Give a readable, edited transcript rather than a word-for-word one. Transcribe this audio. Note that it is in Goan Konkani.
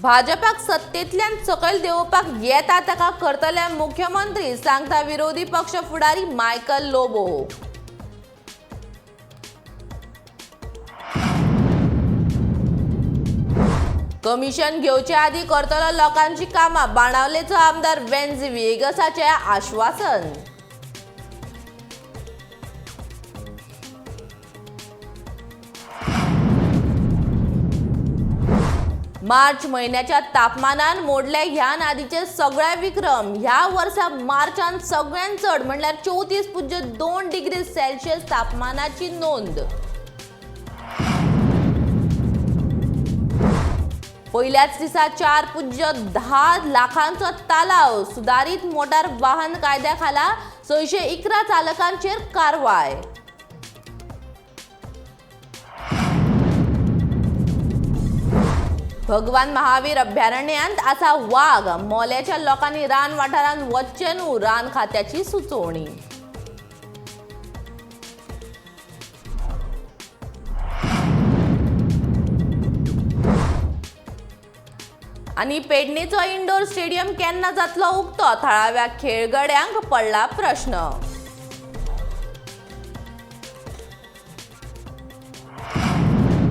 भाजपाक सत्तेंतल्यान सकयल देंवोवपाक येता ताका करतले मुख्यमंत्री, सांगता विरोधी पक्ष फुडारी मायकल लोबो. कमिशन घेवचे आदी करतलो लोकांची कामां, बाणावलेचो आमदार वेन्झी व्हिएगसाचें आश्वासन. मार्च म्हयन्याच्या तापमानान मोडले ह्यान आदीचे सगळे विक्रम. ह्या वर्सा मार्चान सगळ्यांत चड म्हणल्यार 34.2 डिग्री सेल्सियस तापमानाची नोंद. पयल्याच दिसा 4.10 लाखांचो तालाव. सुदारीत मोटार वाहन कायद्या खाला 611 चालकांचेर कारवाय. भगवान महावीर अभयारण्यांत आसा वाग. मोल्याच्या लोकांनी रान वाठारांत वचचें न्हू, रान खात्याची सुचोवणी. आनी पेडणेचो इंडोर स्टेडियम केन्ना जातलो उक्तो, थळाव्या खेळगड्यांक पडला प्रश्न.